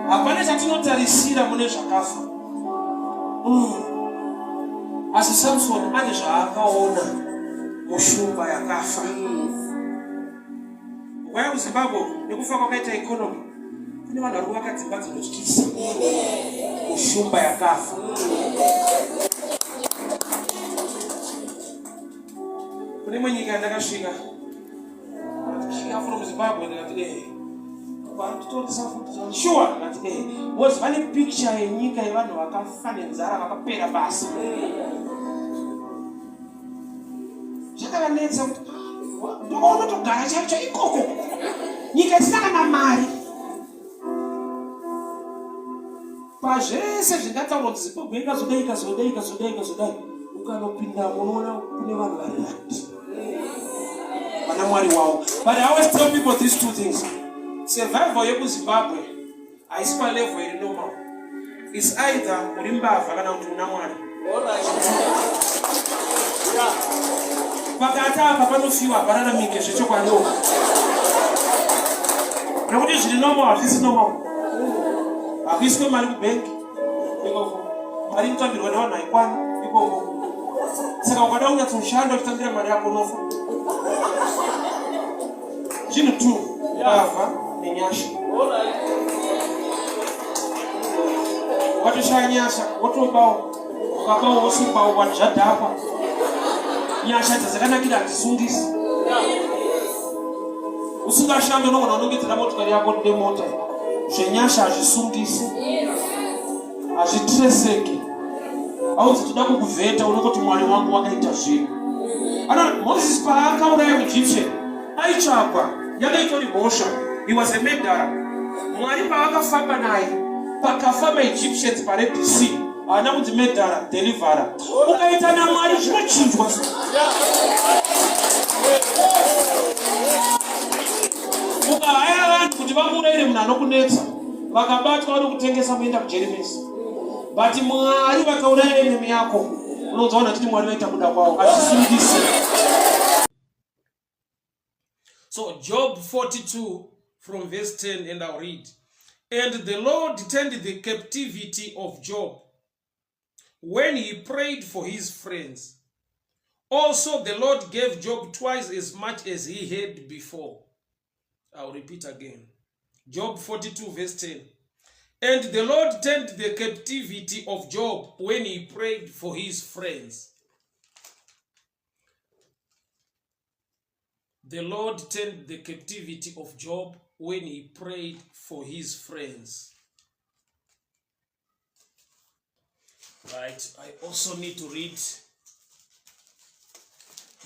Hapana chatinotarisira mune zvakafa. Asi Samson ane zvaakaona mushumba yakafa. Ukauya kuZimbabwe nekufa kwakaita economy, kune vanhu vari kuvaka dzimba dzinotyisa mushumba yakafa. Kune imwe nyika yandakasvika She from Zimbabwe ndikati eh. Vanotitoresa futi sure ndikati eh. Because vane picture yenyika yevanhu vakafa nenzara vakapera basa. Zvakavanetsa kuti ah, ndokaunotogara chaicho ikoko. Nyika isina kana mari. Pazvese zvingataurwa kuti Zimbabwe ikazodai ikazodai ikazodai ikazodai ukanopinda unoona kune vanhu vari right vana mwari wavo. But I always tell people these two things. Survival yekuZimbabwe haisi palevel iri normal. It's either uri mbavha kana kuti una mwari. Pakati apa panofiwa hapararamike zvechokwadiwo nekuti zviri normal hazvisi normal. Hakuiswe mari kubhenki ikoko, mari inotambirwa nevanhu haikwani ikoko. Saka ukada kunyatsoshanda uchitambira mari yako unofa. Zvinhu two, mbavha nenyasha. Watoshaya nyasha wotobawo, ukabawo wosungwawo vanhu zvadhakwa. Nyasha dzakanakira hadzisungisi. Usingashandi unogona kunongedzera motikari yako ndemota. Zvenyasha hazvisungisi, hazvitreseki. Auzi toda kukuvheta unongoti Mwari wangu wakaita zvinhu. Ana Moses paakauraya muEgyptian aitsvagwa, yanga itori mhosva. He was a murderer. Mwari paakafamba naye pakafa maEgyptians paRed Sea haana kunzi murderer, deliverer. Ukaita naMwari zvinochinjwa. Ukahaya vanhu kuti vakuurayire munhu anokunetsa, vakabatwa vanokutengesa muenda kujeri mese. But Mwari vakauraya enemy yako, unonzwa vanhu vachiti Mwari vaita kuda kwavo, hazvisungisi. So Job 42 from verse 10, and I'll read. And the Lord turned the captivity of Job when he prayed for his friends. Also the Lord gave Job twice as much as he had before. I'll repeat again. Job 42 verse 10. And the Lord turned the captivity of Job when he prayed for his friends. The Lord turned the captivity of Job when he prayed for his friends. Right, I also need to read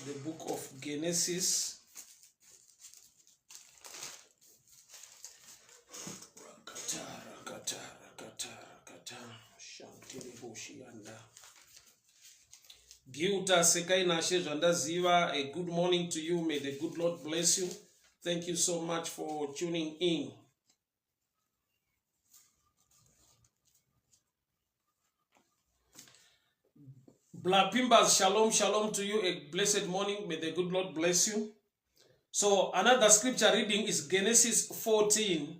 the book of Genesis. Rakata, rakata, rakata, rakata. Shantiribushianda. Gilta Sekai Nashe Zvandaziva, a good morning to you. May the good Lord bless you. Thank you so much for tuning in. Black Pimbas, shalom, shalom to you. A blessed morning. May the good Lord bless you. So another scripture reading is Genesis 14.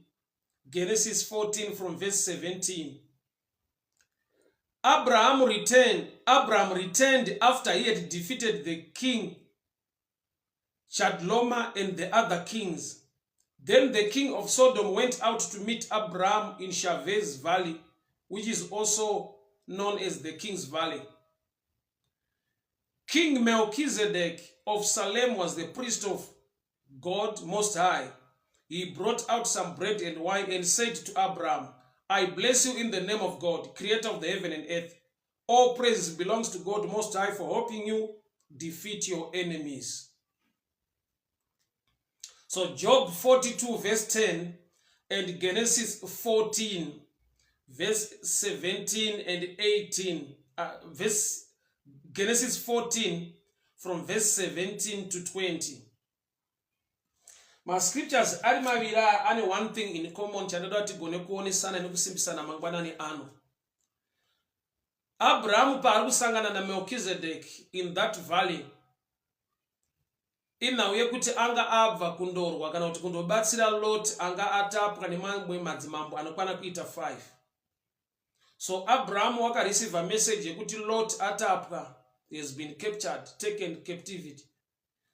Genesis 14 from verse 17. Abraham returned after he had defeated the king Chedorlaomer and the other kings. Then the king of Sodom went out to meet Abraham in Shaveh's valley, which is also known as the King's Valley. King Melchizedek of Salem was the priest of God Most High. He brought out some bread and wine and said to Abraham, I bless you in the name of God, creator of the heaven and earth. All praise belongs to God Most High for helping you defeat your enemies. So Job 42 verse 10 and Genesis 14 verse 17 and 18. Verse Genesis 14 from verse 17 to 20. Mascriptures ari maviri aya ane one thing in common chandoda kuti tigone kuonesana nekusimbisana mangwanani ano. Abrahamu paari kusangana naMelchizedek in that valley, Inhau yekuti anga abva kundorwa kana kuti kundobatsira Lot anga atapwa nemamwe madzimambo anokwana kuita 5. So Abraham wakareceiva message yekuti Lot atapwa, he has been captured, taken captivity.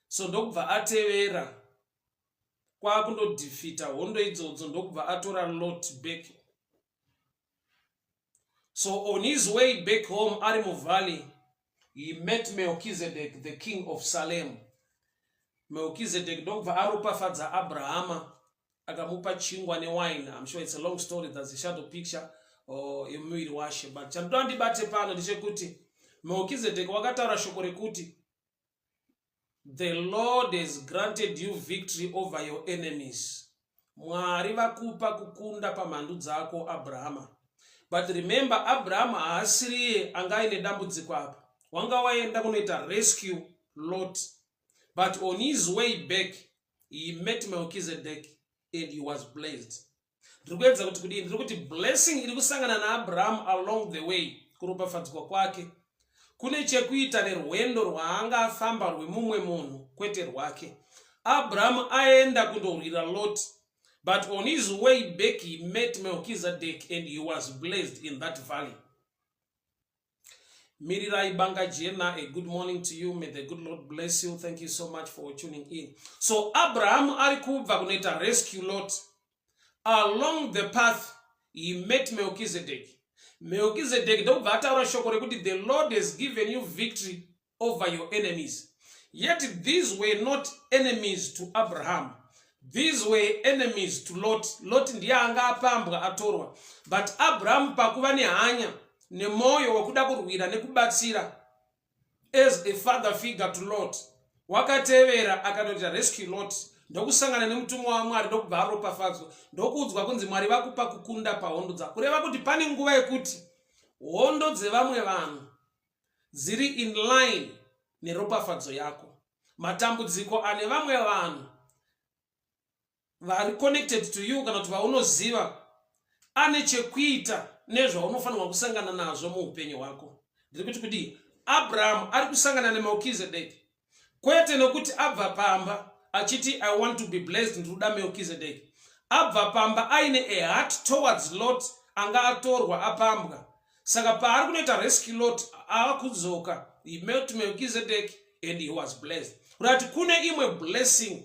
So ndokubva atevera kwakundodefeata hondo idzodzo ndokubva atora Lot back. So on his way back home ari muvalley he met Melchizedek the king of Salem. Melchizedek ndokubva aropafadza Abrahama akamupa chingwa newine. I'm sure it's a long story, that's a shadow picture yemuviri washe, but chandoda ndibate pano ndechekuti Melchizedek wakataura shoko rekuti the Lord has granted you victory over your enemies. Mwari vakupa kukunda pamhandu dzako Abrahama. But remember, Abraham haasiriye anga aine dambudziko apa. Wanga waenda kunoita rescue Lot. But on his way back, he met Melchizedek and he was blessed. Ndiri kuedza kuti kudii? Ndiri kuti blessing iri kusangana naAbraham along the way, kuropafadzwa kwake, kune chekuita nerwendo rwaanga afamba rwemumwe munhu kwete rwake. Abraham aenda kundorwira Lot, but on his way back he met Melchizedek and he was blessed in that valley. Mirirai Banga Jena, a good morning to you. May the good Lord bless you. Thank you so much for tuning in. So Abraham ari kubva kunoita rescue Lot. Along the path he met Melchizedek. Melchizedek ndokubva ataura shoko rekuti the Lord has given you victory over your enemies. Yet these were not enemies to Abraham. These were enemies to Lot. Lot ndiye anga apambwa atorwa. But Abraham pakuva nehanya nemwoyo wekuda kurwira nekubatsira as a father figure to Lot, wakatevera akanoita rescue Lot, ndokusangana nemutumwa waMwari, ndokubva aropafadzwa, ndokuudzwa kunzi Mwari vakupa kukunda pahondo dzako. Kureva kuti pane nguva yekuti hondo dzevamwe vanhu dziri in line neropafadzo yako. Matambudziko ane vamwe vanhu vari connected to you kana kuti vaunoziva ane chekuita nezvaunofanirwa kusangana nazvo muupenyu hwako. Ndiri kuti kudii? Abraham ari kusangana neMelchizedek kwete nokuti abva pamba achiti I want to be blessed, ndinoda Melchizedek. Abva pamba aine a heart towards Lot anga atorwa apambwa. Saka paari kunoita rescue Lot, ava kudzoka, he met Melchizedek and he was blessed. Kurati kune imwe blessing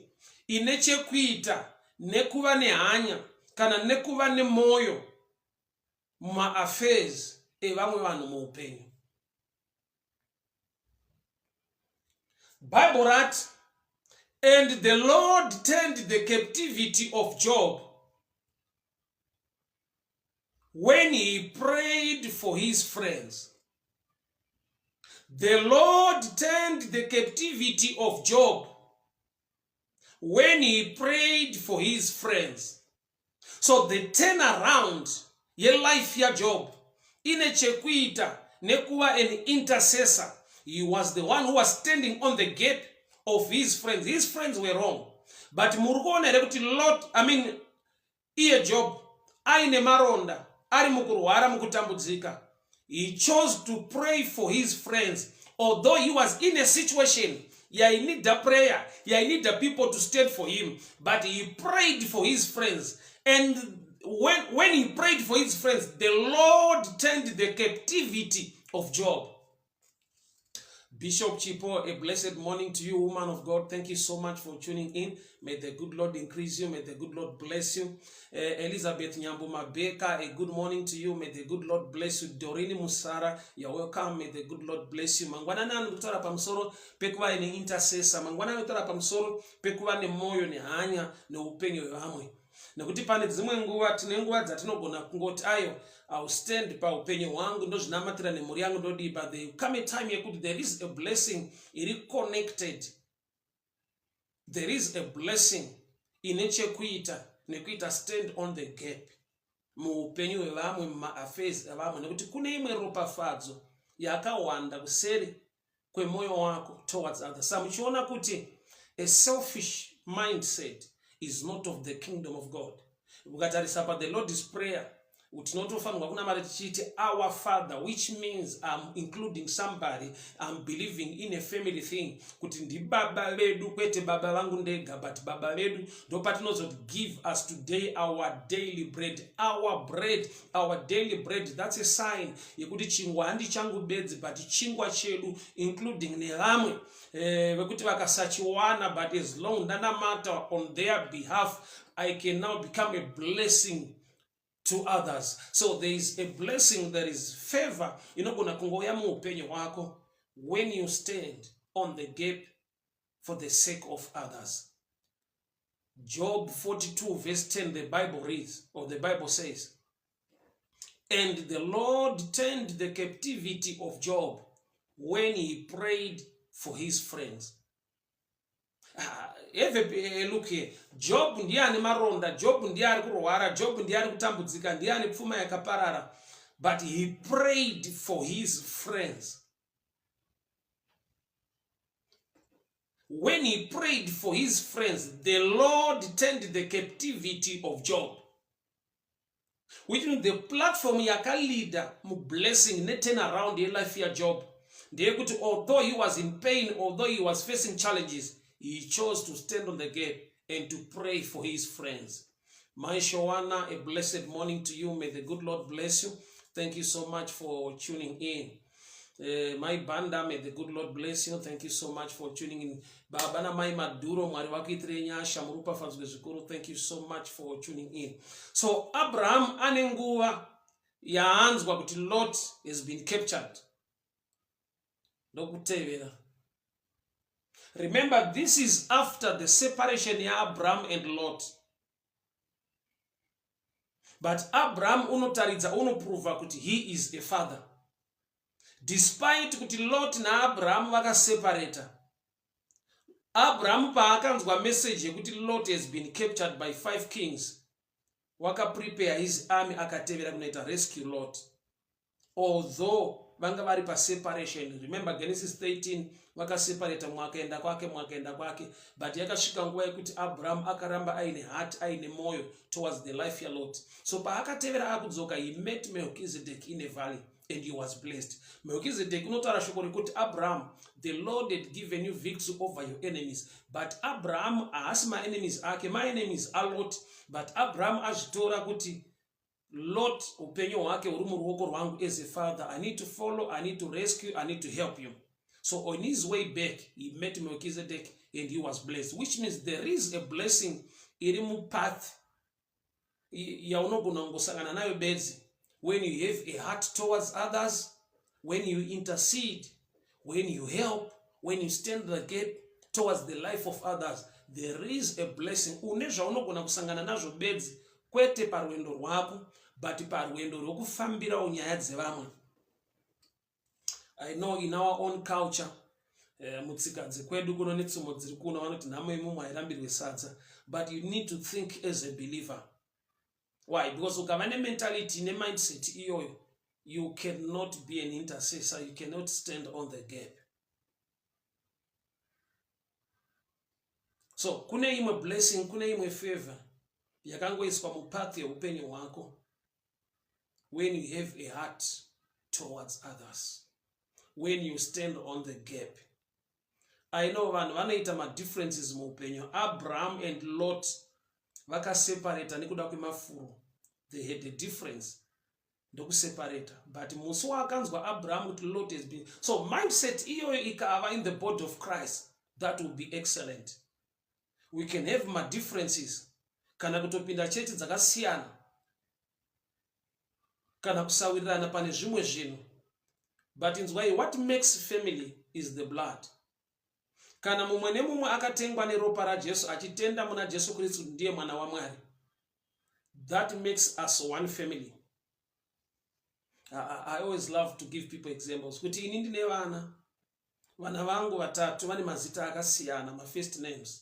ine chekuita nekuva nehanya kana nekuva nemwoyo mumaaffairs evamwe vanhu muupenyu. Bible rati, and the Lord turned the captivity of Job when he prayed for his friends. The Lord turned the captivity of Job when he prayed for his friends. So the turnaround yelife yaJob ine chekuita nekuva an intercessor. He was the one who was standing on the gap of his friends. His friends were wrong. But muri kuona here kuti Lot, I mean, iye Job aine maronda, ari mukurwara, mukutambudzika. He chose to pray for his friends, although he was in a situation yainida prayer, yainida people to stand for him, but he prayed for his friends. And when he prayed for his friends, the Lord turned the captivity of Job. Bishop Chipo, a blessed morning to you, woman of God. Thank you so much for tuning in. May the good Lord increase you. May the good Lord bless you. Elizabeth Nyambo Mabeka, a good morning to you. May the good Lord bless you. Dorini Musara, you're welcome. May the good Lord bless you. Mangwanani ano kutaura pamusoro pekuva ne intercessor. Mangwanani kutaura pamusoro pekuva nemwoyo nehanya neupenyu hwevamwe. Nekuti pane dzimwe nguva tine nguva dzatinogona kungoti ayo, I'll stand paupenyu hwangu, ndozvinamatira nemhuri yangu, ndodii, but there come a time yekuti there is a blessing iri connected, there is a blessing ine chekuita nekuita stand on the gap muupenyu hwevamwe, mumaaffairs evamwe, nekuti kune imwe ropafadzo yakawanda kuseri kwemwoyo wako towards others. Sa muchiona kuti a selfish mindset is not of the kingdom of God. Ukatarisa pa the Lord's Prayer, Tinotofanirwa kunamata tichiiti our father, which means I'm including somebody, I'm believing in a family thing, kuti ndibaba vedu, kwete baba vangu ndega, but baba vedu. Ndopatinozoti give us today our daily bread, our bread, our daily bread. That's a sign yekuti chingwa handi changu bedzi, but chingwa chedu, including nevamwe vekuti vakasachiwana, but as long ndanamata on their behalf, I can now become a blessing to others. So there is a blessing, there is favor inogona kungouya muupenyu hwako when you stand on the gap for the sake of others. Job 42 verse 10, the Bible reads, or the Bible says, and the Lord turned the captivity of Job when he prayed for his friends. Ah, have a look here. Job ndiye ane maronda, Job ndiye ari kurwara, Job ndiye ari kutambudzika, ndiye ane pfuma yakaparara, but he prayed for his friends. When he prayed for his friends, the Lord turned the captivity of Job. Which means the platform yakaleader mublessing neturn around yelife yaJob ndeyekuti although he was in pain, although he was facing challenges, he chose to stand on the gap and to pray for his friends. My Showana, a blessed morning to you. May the good Lord bless you. Thank you so much for tuning in. My Banda, may the good Lord bless you. Thank you so much for tuning in. Baba na Mai Maduro, Mwari vakuitirei nyasha, muropafadzwe zvikuru. Thank you so much for tuning in. So Abraham ane nguva yaanzwa kuti Lot has been captured. Ndokutevera. Remember, this is after the separation yaAbraham and Lot. But Abraham unotaridza, unoprova kuti he is a father. Despite kuti Lot naAbraham vakaseparata, Abraham paakanzwa message yekuti Lot has been captured by 5 kings, wakaprepare his army akatevera kunoita rescue Lot. Although vanga vari paseparation, remember Genesis 13, vakaseparata, mumwe akaenda kwake, mumwe akaenda kwake, but yakasvika nguva yekuti Abraham akaramba aine heart, aine moyo towards the life yaLot. So paakatevera akudzoka, he met Melchizedek in a valley and he was blessed. Melchizedek unotaura shoko rekuti Abraham, the Lord had given you victory over your enemies. But Abraham haasi maenemies ake, maenemies aLot, but Abraham azvitora kuti Lot upenyu hwake huri muruoko rwangu as a father. I need to follow, I need to rescue, I need to help you. So on his way back, he met Melchizedek and he was blessed, which means there is a blessing iri mupath yaunogona kungosangana nayo bedzi when you have a heart towards others, when you intercede, when you help, when you stand the gap towards the life of others. There is a blessing une zvaunogona kusangana nazvo bedzi, kwete parwendo rwako, but parwendo rwekufambirawo nyaya dzevamwe. I know in our own culture, mutsika dzekwedu kuno netsumo dziri kuno, vanoti nhamo yemumwe hairambirwe sadza, but you need to think as a believer. Why? Because ukava nementality nemindset iyoyo, you cannot be an intercessor, you cannot stand on the gap. So kune imwe blessing, kune imwe favor yakangoiswa mupath yeupenyu hwako when you have a heart towards others, when you stand on the gap. I know vanhu vanoita madifferences muupenyu. Abraham and Lot vakaseparata nekuda kwemafuro. They had a difference ndokuseparata, but musi waakanzwa Abraham kuti Lot has been, so mindset iyoyo ikava in the body of Christ, that will be excellent. We can have madifferences, kana kutopinda chechi dzakasiyana, kana kusawirirana pane zvimwe zvinhu, but inzwai, what makes family is the blood. Kana mumwe nemumwe akatengwa neropa raJesu, achitenda muna Jesu Kristu ndiye mwana waMwari, that makes us one family. I always love to give people examples kuti ini ndine vana, vana vangu vatatu vane mazita akasiyana, mafirst names.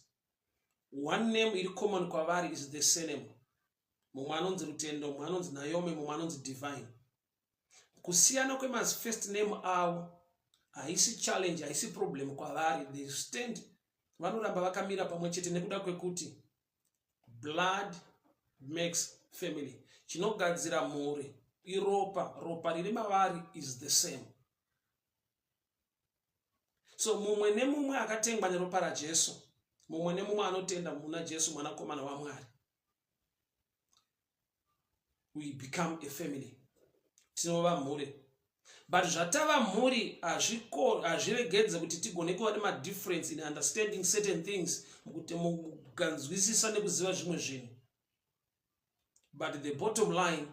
One name iri common kwavari is the surname. Mumwe anonzi Rutendo, mumwe anonzi Naomi, mumwe anonzi Divine. Kusiyana kwemafirst name avo haisi challenge, haisi problem kwavari. They stand, vanoramba vakamira pamwe chete nekuda kwekuti blood makes family. Chinogadzira mhuri iropa, ropa riri mavari is the same. So mumwe nemumwe akatengwa neropa raJesu, mumwe nemumwe anotenda muna Jesu mwanakomana waMwari, we become a family, tinova mhuri. But zvatava mhuri hazviregedze kuti tigone kuva nemadifference in understanding certain things, mukuti mukanzwisisa nekuziva zvimwe zvinhu. But the bottom line,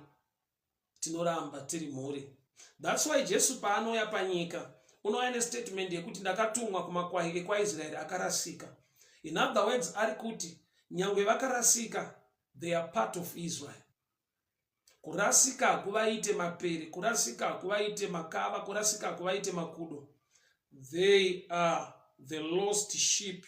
tinoramba tiri mhuri. That's why Jesu paanouya panyika unouya nestatement yekuti ndakatumwa kumakwai ekwaIsraeri akarasika. In other words, ari kuti nyangwe vakarasika, they are part of Israel. Kurasika hakuvaite mapere, kurasika hakuvaite makava, kurasika hakuvaite makudo. They are the lost sheep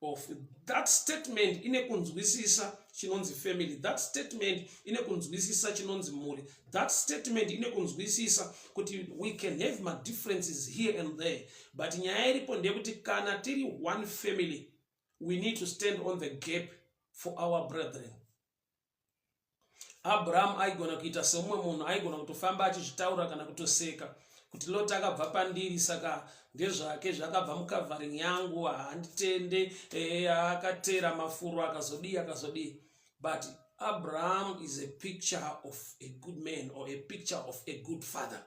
of that statement. Ine kunzwisisa chinonzi family, that statement ine kunzwisisa chinonzi mhuri, that statement ine kunzwisisa kuti we can have madifferences here and there, but nyaya iripo ndeyekuti kana tiri one family, we need to stand on the gap for our brethren. Abrahamu aigona kuita semumwe munhu aigona kutofamba achizvitaura kana kutoseka kuti Lot akabva pandiri, saka ndezvake, zvakabva mucovering yangu, haanditende, akatera mafuro, akazodii, akazodii. But Abraham is a picture of a good man or a picture of a good father.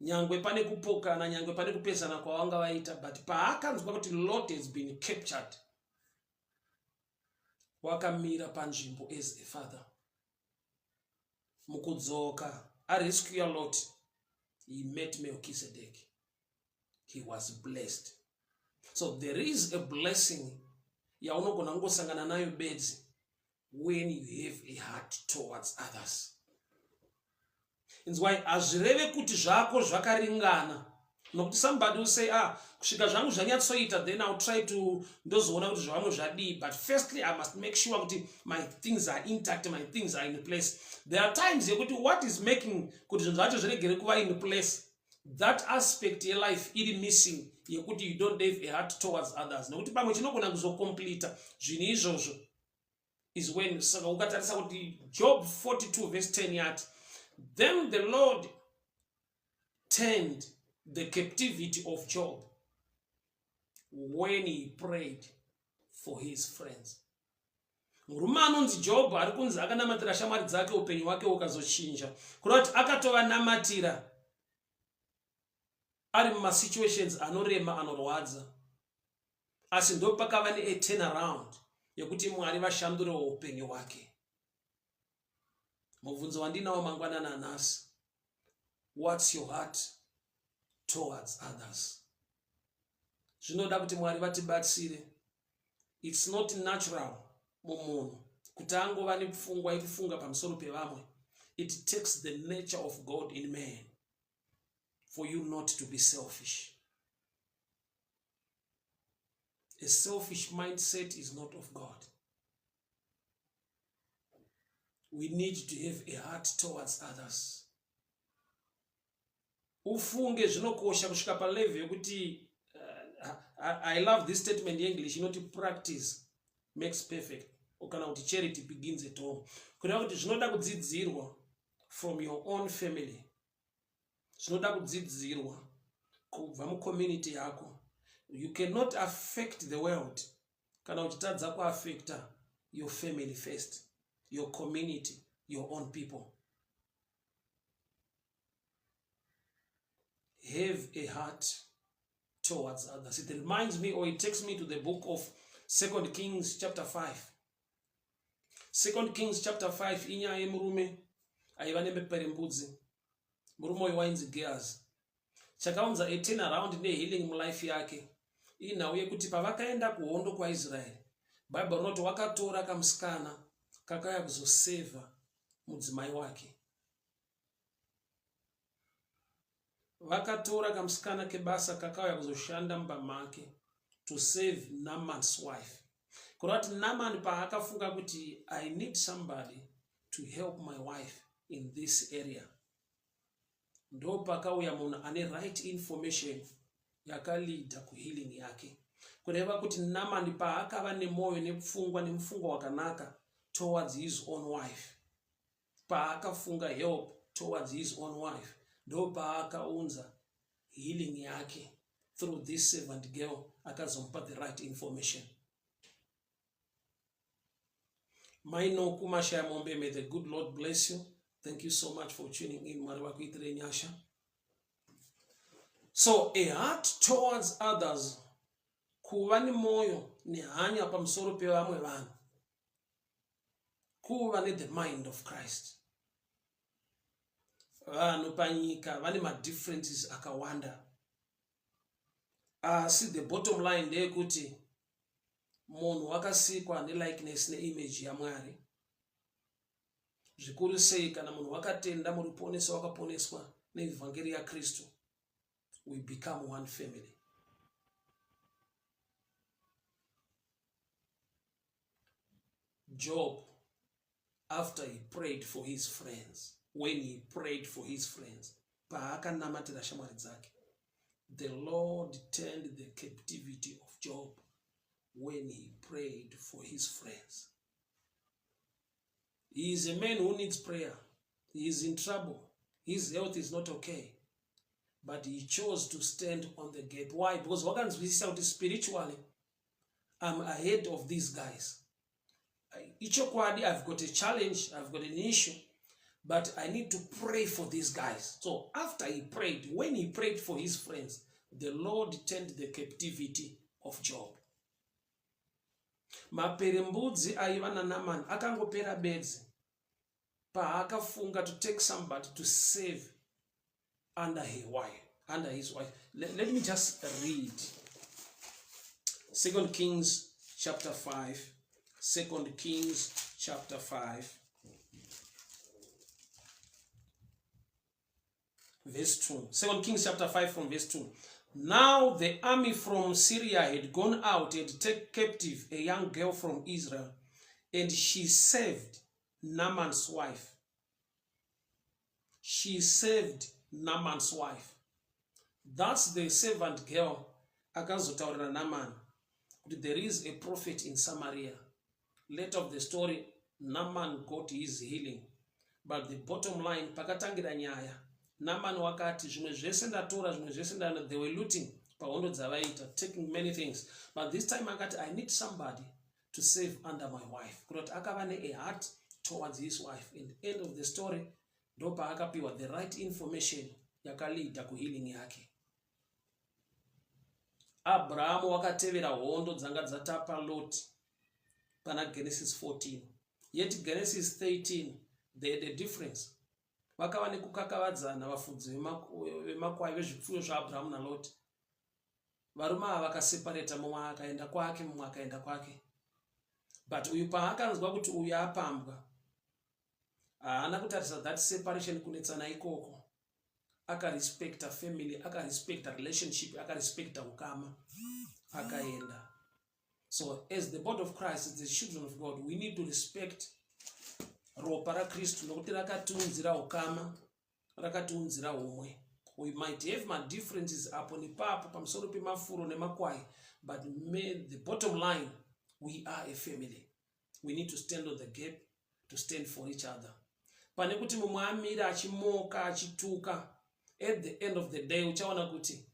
Nyangwe pane kupokana, nyangwe pane kupesana kwavanga vaita, but paakanzwa kuti Lot has been captured, wakamira panzvimbo as a father. Mukudzoka arescue Lot, he met Melchizedek, he was blessed. So there is a blessing yaunogona kungosangana nayo bedzi when you have a heart towards others. Inzwai, hazvireve kuti zvako zvakaringana, nokuti somebody will say, "Ah, kusvika zvangu zvanyatsoita, then I'll try to ndozoona kuti zvavamwe zvadii, but firstly I must make sure kuti my things are intact, my things are in place." There are times yekuti what is making kuti zvinhu zvacho zviregere kuva in place, that aspect yelife iri missing yekuti you don't have a heart towards others, nekuti pamwe chinogona kuzocompleta zvinhu izvozvo is when. Saka ukatarisa kuti Job 42 verse 10 yati, "Then the Lord turned the captivity of Job when he prayed for his friends." Murume anonzi Job ari kunzi akanamatira shamwari dzake, upenyu hwake hukazochinja, kureva kuti akatovanamatira ari mumasituations anorema, anorwadza, asi ndopakava neaturn around yekuti Mwari vashandurewo upenyu hwake. Mubvunzo wandinawo mangwanani anhasi: what's your heart towards others? Zvinoda kuti Mwari vatibatsire. It's not natural mumunhu kuti angova nepfungwa yekufunga pamusoro pevamwe. It takes the nature of God in man for you not to be selfish. A selfish mindset is not of God. We need to have a heart towards others. Ufunge, zvinokosha kusvika palevel yekuti I love this statement yeEnglish inoti "Practice makes perfect," kana kuti "Charity begins at home," kureva kuti zvinoda kudzidzirwa from your own family, zvinoda kudzidzirwa kubva mucommunity yako. You cannot affect the world kana uchitadza kuaffecta your family first, your community, your own people. Have a heart towards others. It reminds me or it takes me to the book of Second Kings chapter 5. Second Kings chapter 5 inyaya yemurume aiva nemeperembudzi. Murume uyu wainzi Gehazi. Chakaunza a turn around nehealing mulife yake inhau yekuti pavakaenda kuhondo kwaIsraeri, Bhaibheri rinoti wakatora kamusikana kakauya kuzosevha mudzimai wake. Vakatora kamusikana kebasa kakauya kuzoshanda mumba make to save Naaman's wife. Kureva kuti Naaman paakafunga kuti I need somebody to help my wife in this area, ndopakauya munhu ane right information yakaleada kuhealing yake. Kureva kuti Naaman paakava nemwoyo nepfungwa nemufungo wakanaka towards his own wife. Paakafunga help towards his own wife, ndopaakaunza healing yake through this servant girl akazomupa the right information. Mai Noku Mashaya Mombe, may the good Lord bless you. Thank you so much for tuning in. Mwari vakuitire nyasha. So a heart towards others, kuva nemwoyo nehanya pamusoro pevamwe vanhu, kuva nethe mind of Christ. Vanhu panyika vane madifferences akawanda, asi the bottom line ndeyekuti munhu wakasikwa nelikeness neimage yaMwari. Zvikuru sei kana munhu wakatenda muruponeso, wakaponeswa neevhangeri yaKristu, we become one family. Job, after he prayed for his friends, when he prayed for his friends, paakanamatira shamwari dzake, the Lord turned the captivity of Job when he prayed for his friends. He is a man who needs prayer. He is in trouble. His health is not okay. But he chose to stand on the gap. Why? Because wakanzwisisa kuti spiritually I'm ahead of these guys. Ichokwadi, I've got a challenge, I've got an issue, but I need to pray for these guys. So after he prayed, when he prayed for his friends, the Lord turned the captivity of Job. Maperembudzi aiva naNamani akangopera bedzi paakafunga to take somebody to save under her wife, under his wife. Let me just read 2 Kings chapter 5. 2 Kings chapter 5 verse 2. 2 Kings chapter 5 from verse 2. Now the army from Syria had gone out and taken captive a young girl from Israel, and she served Naaman's wife. She served Naaman's wife. That's the servant girl akazotaurira Naaman kuti there is a prophet in Samaria. Later of the story, Naaman got his healing. But the bottom line, pakatangira nyaya, Naaman wakati zvimwe zvese ndatora, zvimwe zvese ndana, they were looting pahondo dzavaita, taking many things. But this time akati, I need somebody to save under my wife. Kuroti akava ne a heart towards his wife. And end of the story, ndopaakapiwa the right information yakaleada kuhealing yake. Abrahamu wakatevera hondo dzanga dzatapa Lot pana Genesis 14. Yet Genesis 13, they had a difference. Vakava nekukakavadzana vafudzi vemakwai vezvipfuyo zvaAbrahamu naLot. Varume ava vakasepareta, mumwe akaenda kwake, mumwe akaenda kwake. But uyu paakanzwa kuti uyu apambwa, haana kutarisa that separation, kunetsana ikoko. Akarespecta family, akarespecta relationship, akarespecta ukama, akaenda. So as the body of Christ, as the children of God, we need to respect ropa raKristu, nokuti rakatiunzira ukama, rakatiunzira humwe. We might have madifferences apo nepapo pamusoro pemafuro nemakwai, but may the bottom line, we are a family. We need to stand on the gap, to stand for each other. Pane kuti mumwe amire achimoka, achituka, at the end of the day uchaona kuti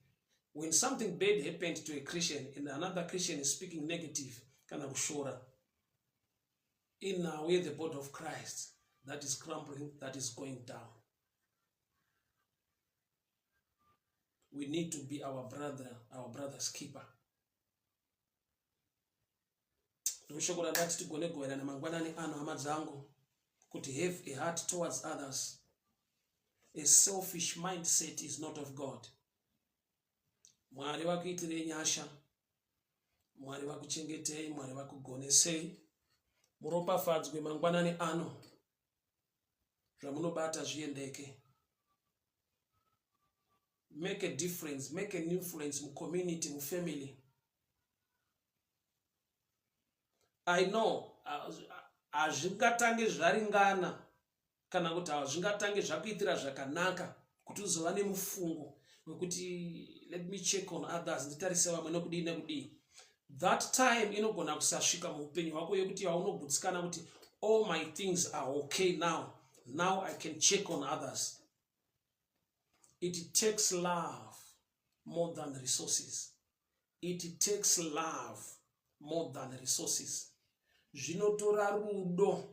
when something bad happened to a Christian and another Christian is speaking negative kana kushora, in way the body of Christ that is crumbling, that is going down. We need to be our brother, our brother's keeper. Ndoshoko randati tigone kugoverana mangwanani ano, hama dzangu, kuti have a heart towards others. A selfish mindset is not of God. Mwari vakuitirei nyasha, Mwari vakuchengetei, Mwari vakugonesei. Muropafadzwe mangwanani ano, zvamunobata zviendeke. Make a difference, make an influence mucommunity, mufamily. I know hazvingatange zvaringana kana kuti hazvingatange zvakuitira zvakanaka kuti uzova nemufungo wekuti let me check on others, nditarise vamwe nokudii nekudii. That time inogona kusasvika muupenyu hwako yekuti haunogutsikana kuti all my things are okay now, Now I can check on others. It takes love more than resources. It takes love more than resources. Zvinotora rudo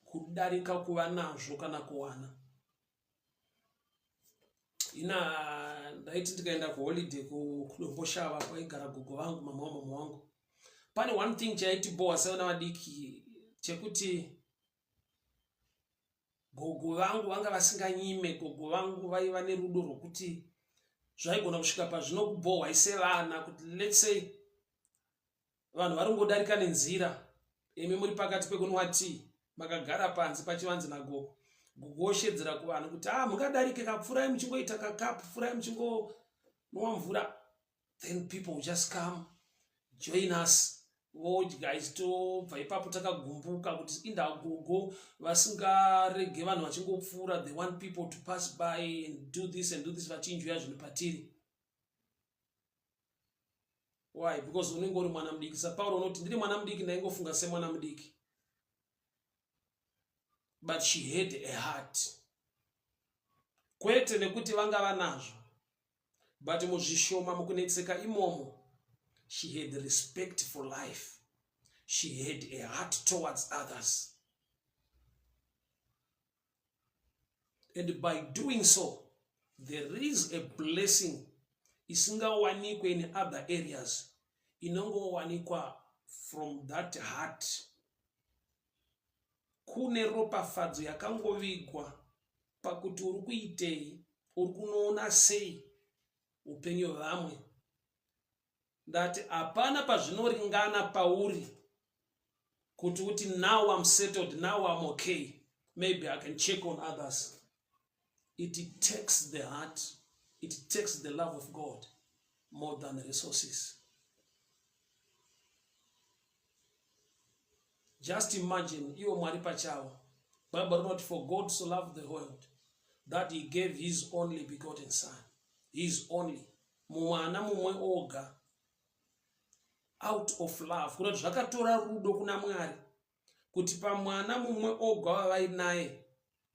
kudarika kuva nazvo kana kuwana. Ina ndaiti ndikaenda kuholiday kuDomboshava kwaigara gogo vangu, mama wamama wangu. Pane one thing chaitibowa sevana vadiki chekuti Gogo vangu vanga vasinganyime, gogo vangu vaiva nerudo rwokuti zvaigona kusvika pazvinokubhohwai sevana kuti let's say vanhu vari kungodarika nenzira imi muri pakati pekunwa tea makagara panze pachivanze nagogo gogo oshedzera kuvanhu kuti ah mungadarike kapfurai muchingoita kakapu pfurai muchingonwa mvura then people just come join us vodya isu tobva ipapo takagumbuka kuti inda gogo vasingarege vanhu vachingopfuura they want people to pass by and do this and do this vachinjuya zvinhu patiri why because unenge uri mwana mudiki sapauro unoti ndiri mwana mudiki ndaingofunga semwana mudiki but she had a heart kwete nekuti vanga vanazvo but muzvishoma mukunetseka imomo she had respect for life she had a heart towards others and by doing so there is a blessing isingawanikwe in other areas inongowanikwa from that heart Kune ropafadzo yakangovigwa pakuti uri kuitei, uri kunoona sei upenyu hwevamwe. Ndati hapana pazvinoringana pauri kuti uti now I'm settled, now I'm okay, maybe I can check on others. It takes the heart, it takes the love of God more than resources. Just imagine ivo Mwari pachavo. Bible rinoti for God so loved the world that he gave his only begotten son. His only. Mwana mumwe oga out of love. Kunoti zvakatora rudo kuna Mwari kuti pamwana mumwe oga wavainaye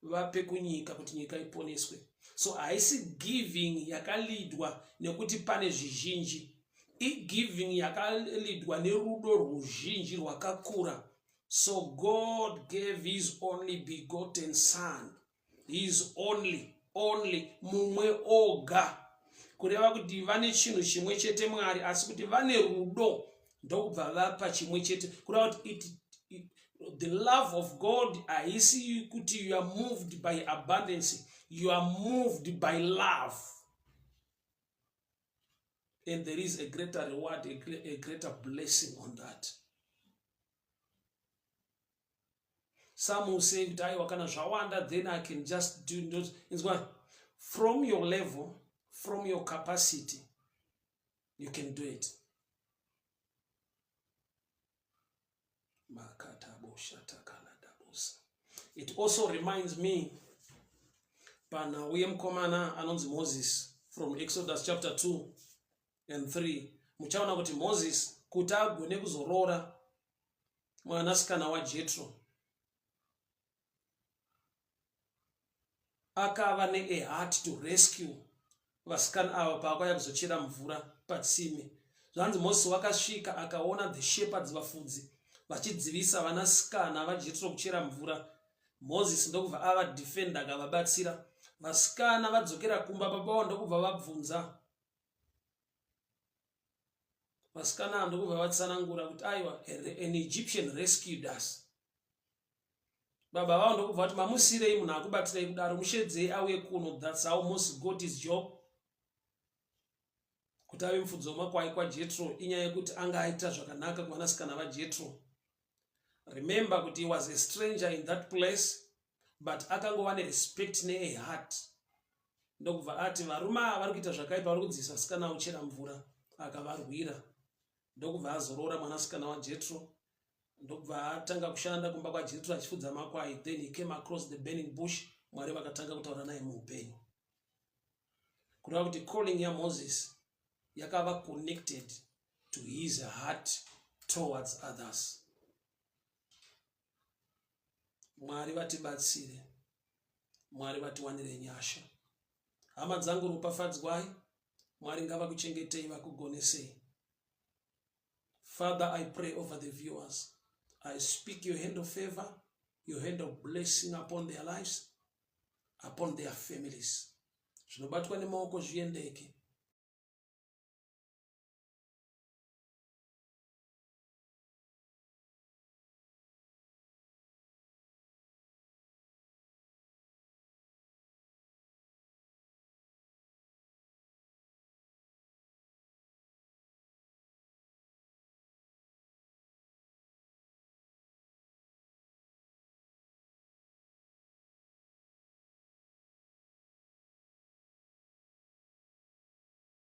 vape kunyika kuti nyika iponeswe so haisi giving yakalidwa nekuti pane zvizhinji igiving yakalidwa nerudo rwuzhinji rwakakura so god gave his only begotten son his only only mumwe oga kureva kuti vane chinhu chimwe chete mwari asi kuti vane rudo ndokubva vapa chimwe chete kureva kuti it, it, the love of god haisi kuti you are moved by abundance you are moved by love and there is a greater reward a, a greater blessing on that some will say kuti aiwa kana zvawanda then i can just do inzwa from your level from your capacity you can do it it also reminds me panhau yemukomana anonzi moses from exodus chapter 2 and 3 muchaona kuti moses kuti agone kuzoroora mwanasikana wajetro akava ne a heart to rescue vasikana ava paakauya kuzochera mvura patsime zvanzi mozisi wakasvika akaona the shepherds vafudzi vachidzivisa vanasikana vajetro kuchera mvura mozisi ndokubva ava defender akavabatsira vasikana vadzokera kumba baba vavo ndokubva vabvunza vasikana ava ndokubva vatsanangura kuti aiwa an egyptian rescued us baba vavo ndokubva vati mamusirei munhu akubatirei kudaro mushedzei auye kuno thats how moses got his job kuti ave mufudzi wemakwai kwajetro inyaya yekuti anga aita zvakanaka kuvanasikana vajetro remember kuti he was a stranger in that place but akangova nerespect neaheart ndokubva ati varume ava vari kuita zvakaipa vari kudzivisa vasikana uchera mvura akavarwira ndokubva azoroora mwanasikana wajetro ndokubva atanga kushanda kumba kwajetro achifudza makwai then he came across the burning bush mwari vakatanga kutaura naye muupenyu kureva kuti calling yamoses yakava connected to his heart towards others mwari vatibatsire. Mwari vatiwanire nyasha. Hama dzangu ropafadzwai, Mwari ngavakuchengetei vakugonesei. Father, I pray over the viewers. I speak your hand of favor, your hand of blessing upon their lives, upon their families. Zvinobatwa nemaoko zviendeke.